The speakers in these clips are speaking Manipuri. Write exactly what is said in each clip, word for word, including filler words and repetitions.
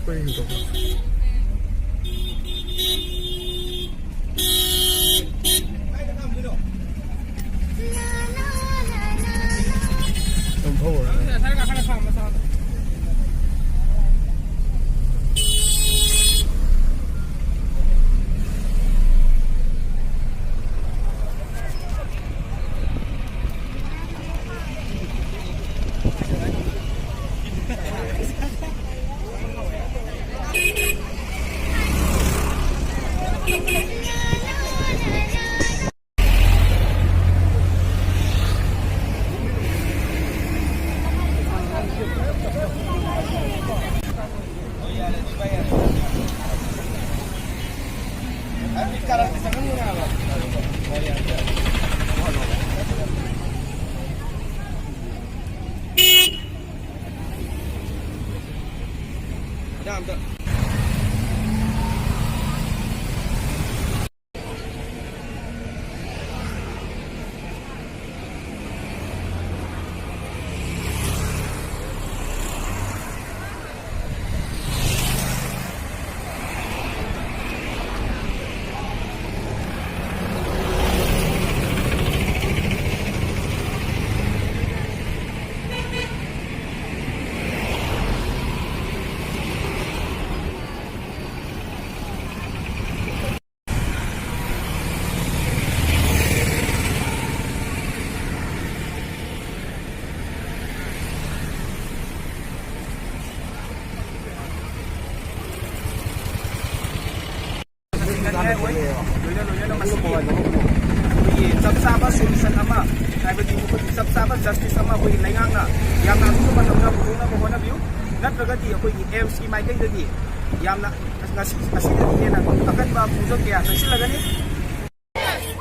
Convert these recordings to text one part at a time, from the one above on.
ꯑꯩꯈꯣꯏ ꯍꯦꯟꯗꯣꯛꯈ꯭ꯔꯁꯤ꯫ ꯑꯗꯨꯝ ꯊꯧꯔꯣ꯫ ꯂꯣꯏꯅ ꯂꯣꯏꯅꯅ ꯃꯁꯤꯒꯤ ꯑꯩꯈꯣꯏꯒꯤ ꯆꯞ ꯆꯥꯕ solution ꯑꯃ, ꯍꯥꯏꯕꯗꯤ ꯃꯈꯣꯏꯒꯤ ꯆꯞ ꯆꯥꯕ justice ꯑꯃ ꯑꯩꯈꯣꯏꯒꯤ ꯂꯩꯉꯥꯛꯅ ꯌꯥꯝꯅ ꯑꯊꯨꯕ ꯃꯇꯝꯗ ꯄꯨꯊꯣꯛꯅꯕ ꯍꯣꯠꯅꯕꯤꯌꯨ꯫ ꯅꯠꯇ꯭ꯔꯒꯗꯤ ꯑꯩꯈꯣꯏꯒꯤ ꯑꯦꯝꯁꯀꯤ ꯃꯥꯏꯀꯩꯗꯒꯤ ꯌꯥꯝꯅ ꯉꯁꯤ, ꯑꯁꯤꯗꯒꯤ ꯍꯦꯟꯅ ꯑꯀꯟꯕ ꯈꯣꯡꯖꯪ ꯀꯌꯥ ꯆꯪꯁꯤꯜꯂꯒꯅꯤ꯫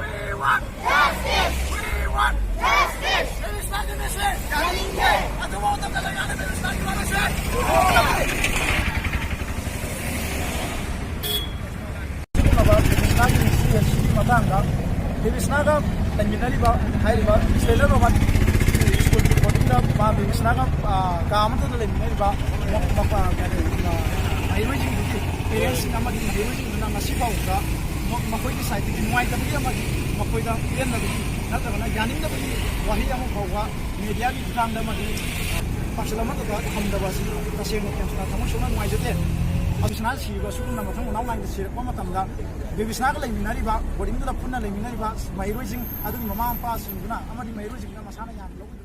We want justice! We want justice! ꯄꯦꯂꯦꯁꯇꯥꯏꯟꯒꯤ ꯃꯤꯁꯤꯡ! ꯌꯥꯅꯤꯡꯗꯦ! ꯑꯊꯨꯕ ꯃꯇꯝꯗ ꯂꯩꯉꯥꯛꯅ ꯄꯦꯂꯦꯁꯇꯥꯏꯟꯒꯤ ꯃꯃꯤꯁꯤꯡ! ꯁꯤꯒꯨꯝꯂꯕ ꯄꯦꯂꯦꯁꯇꯥꯏꯟꯒꯤ ꯃꯤꯁꯤꯡ ꯑꯁꯤꯒꯤ ꯃꯇꯥꯡꯗ ꯄꯦꯂꯦꯁꯇꯥꯏꯟꯒ ꯂꯩꯃꯤꯟꯅꯔꯤꯕ ꯍꯥꯏꯔꯤꯕ ꯏꯁꯔꯦꯜ ꯔꯣꯕꯥꯔꯠ ꯁ꯭ꯀꯨꯜꯒꯤ ꯕꯣꯔꯗꯤꯡꯗ ꯃꯥ ꯕꯤꯕꯤꯁꯅꯥꯒ, ꯑ, ꯀꯥ ꯑꯃꯠꯇꯗ ꯂꯩꯃꯤꯟꯅꯔꯤꯕ ꯃ-, ꯃꯄꯥ-, ꯀꯩꯅꯣ, ꯑ, ꯃꯍꯩꯔꯣꯏꯁꯤꯡꯗꯨꯒꯤ ꯄꯦꯔꯦꯟꯁꯁꯤꯡ ꯑꯃꯗꯤ ꯃꯍꯩꯔꯣꯏꯁꯤꯡꯗꯨꯅ ꯉꯁꯤ ꯐꯥꯎꯕꯗ ꯃ-, ꯃꯈꯣꯏꯒꯤ ꯁꯥꯏꯠꯇꯒꯤ ꯅꯨꯡꯉꯥꯏꯇꯕꯒꯤ ꯑꯃꯗꯤ ꯃꯈꯣꯏꯗ ꯄꯦꯟꯗꯕꯒꯤ ꯅꯠꯇ꯭ꯔꯒꯅ ꯌꯥꯅꯤꯡꯗꯕꯒꯤ ꯋꯥꯍꯩ ꯑꯃ ꯐꯥꯎꯕ ꯃꯦꯗꯤꯌꯥꯒꯤ ꯈꯨꯠꯊꯥꯡꯗ ꯑꯃꯗꯤ ꯄꯥꯔꯁꯦꯜ ꯑꯃꯠꯇꯗ ꯊꯝꯗꯕ ꯑꯁꯤ ꯇꯁꯦꯡꯅ ꯌꯥꯝꯅ ꯊꯃꯣꯏ ꯁꯣꯛꯅ ꯅꯨꯡꯉꯥꯏꯖꯗꯦ꯫ ꯕꯤꯕꯤꯁꯅꯥ ꯁꯤꯕ ꯑꯁꯤꯒꯨꯝꯅ ꯃꯊꯪ ꯃꯅꯥꯎ ꯅꯥꯏꯅ ꯁꯤꯔꯛꯄ ꯃꯇꯝꯗ ꯕꯤꯕꯤꯁꯅꯥꯒ ꯂꯩꯃꯤꯟꯅꯔꯤꯕ, ꯕꯣꯔꯗꯤꯡꯗꯨꯗ ꯄꯨꯟꯅ ꯂꯩꯃꯤꯟꯅꯔꯤꯕ ꯃꯍꯩꯔꯣꯏꯁꯤꯡ ꯑꯗꯨꯒꯤ ꯃꯃꯥ ꯃꯄꯥꯁꯤꯡꯗꯨꯅ ꯑꯃꯗꯤ ꯃꯍꯩꯔꯣꯏꯁꯤꯡꯗꯨꯅ ꯃꯁꯥꯅ ꯌꯥꯅ ꯂꯧꯕ